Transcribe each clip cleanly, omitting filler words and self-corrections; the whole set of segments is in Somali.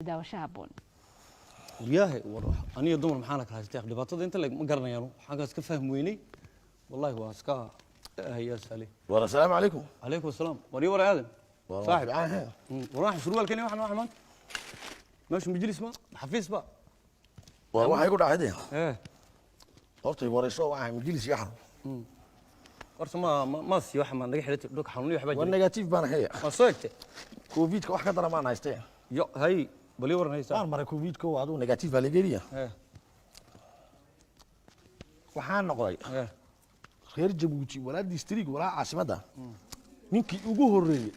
Daawasho habboon. Waryaahe, war aniga dumar maxaana kala haystay? Dhibaatada inta leg ma garanayaan, xaggaas ka fahmi weynay. Wallahi waa iska hayaa sale. War asalaamu calaykum. Calaykum asalaam. War iyo war aadan saaxib. Saaxib. War waxaan surwaalkani, waxaan waxa maanta meesha majlis ma xafiis ba? War waxay ku dhacay dee. Horta warayso, waxaa majlis iyo xarun. Horta ma sii waxa ma naga xidhatay dhulka xanuuniyo waxbaa war jira. Negative baan haya. Ma soo egtay? Covidka wax ka daran baan haystee. Yo hay, bali waran haysaa. Waan maray covidka oo adigu negative baa laga. Waxaan noqday reer Jabuuti walaa district walaa caasimadda ninkii ugu horreeyey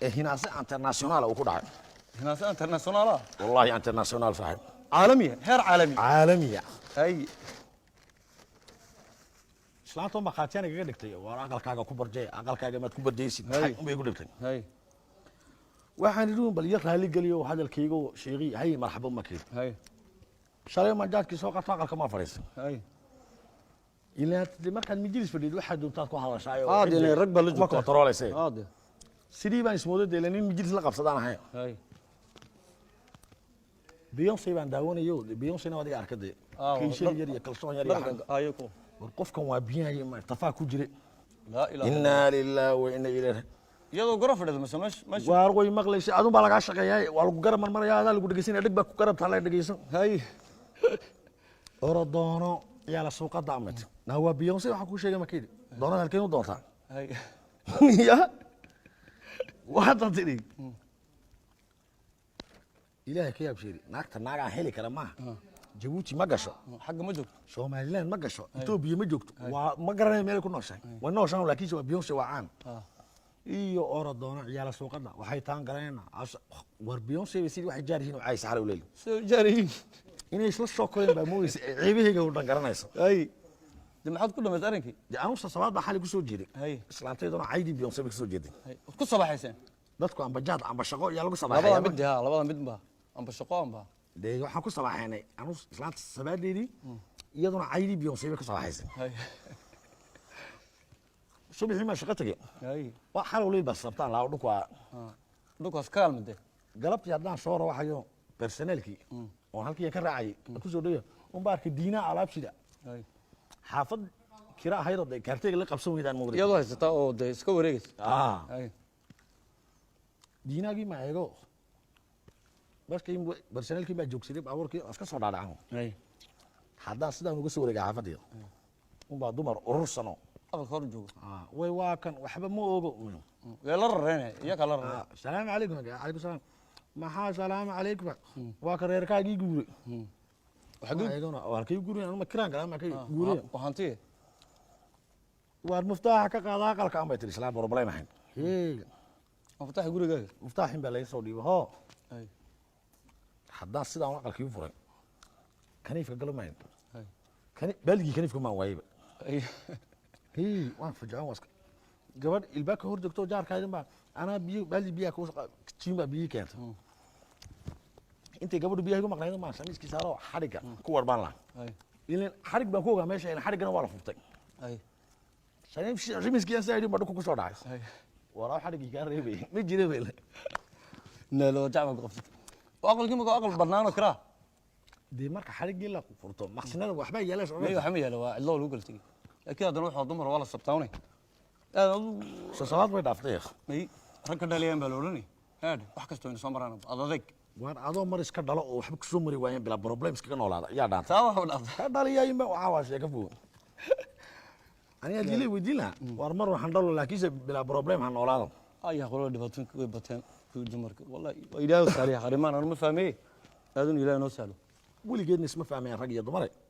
ee hinaase international uu ku dhacay. Hinaase international? Wallahi international, saaxib. Caalamiya, heer caalami. Caalamiya. Hay. Islaantoon baa khaatiyaan igaga dhigtay: "Waar aqalkaaga ku barjee, aqalkaaga maad ku barjaysid?" Hay. Unbay ku dhigtay. Hay. Waxaan idhi bal iyo raali geliyo hadalkaygo sheegi. Hay, marxabo ma keen. Hay. Shalay maan jaadkii soo qato, aqalka maa fadhiisan. Hay. Ilaa de markaad majlis fadhid waxaad doontaad ku hadashaayo. Ah, dee rag baa la ma joogtaa. kontroolayse. Ah, de. Sidii baan ismooday dee nin majlis la qabsadaan ahay. Hay. Beyonce baan daawanayo. Beyoncena adiga arka dee. Ah, kayshan yar iyo kalsoon yar iyo dharka ayo ku. War qofkan waa biyaha ma tafaa ku jire. Laa ilaaha. Inaa lillahi wa inna ilayhi. Iyadoo goro fadhida mise meesha? Waar way maqlaysa, adun baa lagaa shaqeeyaa, waa lagu garab marmaraya, adaa lagu dhegeysanaya, dheg baa ku garab taala dhegeysan. Hay. Orodoono yaa la suuqada amid na waa Beyonce. Waxaan kuu sheegay makidi doonada halkeen u doontaa. Hay. Ya waxaad tidhi Ilaahay ka yaab sheeri, naagta naagaan heli kara maaha. Jabuuti ma gasho. Xagga ma joogto. Somaliland ma gasho, Etoobiya ma joogto, waa ma garanayo meelay ku nooshahay. Way nooshaan, laakiinse waa Beyonce, waa caan. Iyo orodoona ciyaala suuqada waxay taan garanayna. War Beyonce bay sidii waxay jaar yihiin oo caysa xalay u leeyihin. Soo jaariyin. Inay isla soo koreen baa moodaysa, ceebahayga u dhan garanaysa. Hay, de maxaad ku dhamaysay arrinkii? Dee anugu sasabaad baa xalay kusoo jeeday. Hay. Islaantayduna caydii Beyonce bay kasoo jeeday. Hay, waad ku sabaxayseen. Dadku amba jaad amba shaqo yaa lagu labada sabaxaya. Mid ha, labada mid ba, amba shaqo amba. Dee waxaan ku sabaxaynay anugu islaanta sabaadeedii, iyaduna caydii Beyonce bay ka sabaxaysay. Hay. Subaxii maa shaqo tegey. Hay. Waa xalow leyl baa sabtaan laa dhulku waa. Dhulkaas ka kaalmade. Galabtii haddaan soo rawaxayo personeelkii oon halkii ka raacayay kusoo dhayo unba arkay diinaa alaab sida. Hay. Xaafad kira ahaydoo dee kaarteyga la qabsan weydaan mooday. Iyadoo haysataa oo dee iska wareegaysa. Ah. Hay. Diinaagii ma eego, markii personeelkii baa joogsaday baabuurkii iska soo dhaadhacan. Hay. Haddaan sidaan uga soo wareega xaafaddeeda unbaa dumar urursano. Aqalka hor jooga. Way waa kan waxba ma ogo. Way la rareynaya, iyakaa la rarey. Ah, salaamu calaykum. Calaykum salaam. Maxaa salaamu calaykum? Waa ka reerkaagii guuray. Waxaa Eegona, waa halkay guuray? Anuma kiraan galaa ma ka guuray? Waa hantiye. Waar muftaaxa ka qaada aqalka an bay tiri islaam, problem ahayn. Hey. Muftaaxa gurigaaga. Muftaaxin baa laga soo dhiibay hoo. Hay. Haddaan sidaan aqalkii u furay kaniifka galo maayn. Hay. Kani baaligii kaniifka maan waayeyba. Hay. Hey, waan fajacon, waa iska gabadh ilbaabka hor joogto jaarkaydin baa anaa biyo baaldi biyaha ku jiin baa biyo keentay. Intay gabadhu biyaha igu maqnayd maan shamiiskii saaro, xadhigga ku warbaan lahaa. Hay. Ilan xadhig baan ku ogaa meesha, ilan xadhiggana waa la furtay. Hay. Shamiiskii aan saa idhi baa dhulka ku soo dhacay. Hay. Waraa xadhiggii kaa reebayay ma jira bay. Neelo jacba ku qabsatay oo aqalkii marka aqal banaano kiraa. Dee marka xadhiggii la furto maqsinada waxbaa yaala. May, waxa ma yaalo, waa cidlo lagu kala tegey, laakiin haddana wuxuu dumar waa la sabtawnay aad adu. Sasabaad bay dhaaftay. May, rag ka dhaliyaan baa la odhanay haadh, wax kastoo ina soo maraan ad adayg. Waan adoo mar iska dhalo oo waxba kusoo mari waayeen bilaa problems kaga noolaada yaa dhaanta. Taa waxa u dhaaftay. Ka dhaliyaayinba waxaa waa sheeka fog. Aniga haddii la weydiin lahaa, waar mar waxaan dhalo laakiinse bilaa problem ha noolaado. Ayaa qolada dhibaatooyinka way bateen kuwii dumarka. Wallahi waa Ilaahay saaliya arrimahan, anu ma fahmeye, aadun Ilaahay noo sahlo. Weligeedna isma fahmayaan rag iyo dumare.